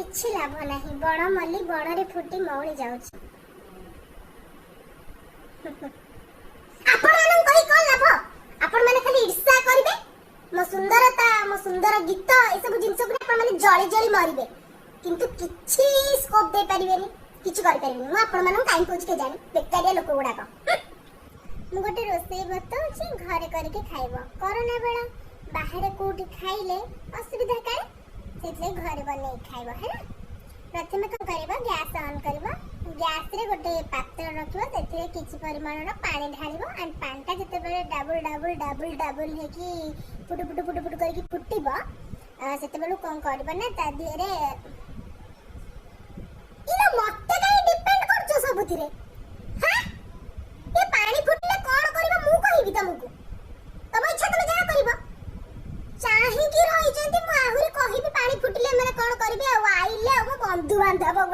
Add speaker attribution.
Speaker 1: କିଛି ଲାଭ ନାହିଁ। ବଣ ମଲ୍ଲି ବଣରେ ଫୁଟି ମଉଳି ଯାଉଛି। ଆପଣମାନଙ୍କୁ କହି କଣ ଲାଭ? ଆପଣମାନେ ଖାଲି ଈର୍ଷା କରିବେ। ମୋ ସୁନ୍ଦରତା, ମୋ ସୁନ୍ଦର ଗୀତ, ଏସବୁ ଜିନିଷକୁ ନେଇ ଆପଣମାନେ ଜଳି ଜଳି ମରିବେ, କିନ୍ତୁ କିଛି ସ୍କୋପ ଦେଇପାରିବେନି, କିଛି କରିପାରିବେନି। ମୁଁ ଆପଣମାନଙ୍କୁ କାହିଁ କହୁଛି କେଜାଣି? ବେକାରିଆ ଲୋକ ଗୁଡାକ। ମୁଁ ଗୋଟେ ରୋଷେଇ ବତାଉଛି, ଘରେ କରିକି ଖାଇବ। କରୋନା ବେଳ, ବାହାରେ କୋଉଠି ଖାଇଲେ ଅସୁବିଧା କାଳେ, ସେଥିଲାଗି ଘରେ ବନେଇକି ଖାଇବ ହେଲା। ପ୍ରଥମେ କଣ କରିବ? ଗ୍ୟାସ୍ ଅନ୍ କରିବ। ଗ୍ୟାସରେ ଗୋଟେ ପାତ୍ର ରଖିବ, ସେଥିରେ କିଛି ପରିମାଣର ପାଣି ଢାଳିବ। ଆଣ୍ଡ ପାଣିଟା ଯେତେବେଳେ ଡାବୁଲ ଡାବୁଲ ଡାବୁଲ ଡାବୁଲ ହେଇକି ଫୁଟୁ ଫୁଟୁ ଫୁଟୁ ଫୁଟୁ କରିକି ଫୁଟିବ, ସେତେବେଳକୁ କଣ କରିବ ନା ତା ଦେହରେ, ଇଲୋ, ମତେ କାହିଁ ଡିପେଣ୍ଡ କରୁଛ ସବୁଥିରେ? ହାଁ, ଏ ପାଣି ଫୁଟିଲେ କଣ କରିବ ମୁଁ କହିବି ତମକୁ? ତମ ଇଚ୍ଛା, ତମେ ଯାହା କରିବ। ଚାହିଁକି ରହିଛନ୍ତି ମୁଁ ଆହୁରି କହିବି ପାଣି ଫୁଟିଲେ ଏମାନେ କଣ କରିବେ। ଆଉ ଆଇଲେ ଆଉ ମୋ ବନ୍ଧୁ ବାନ୍ଧବ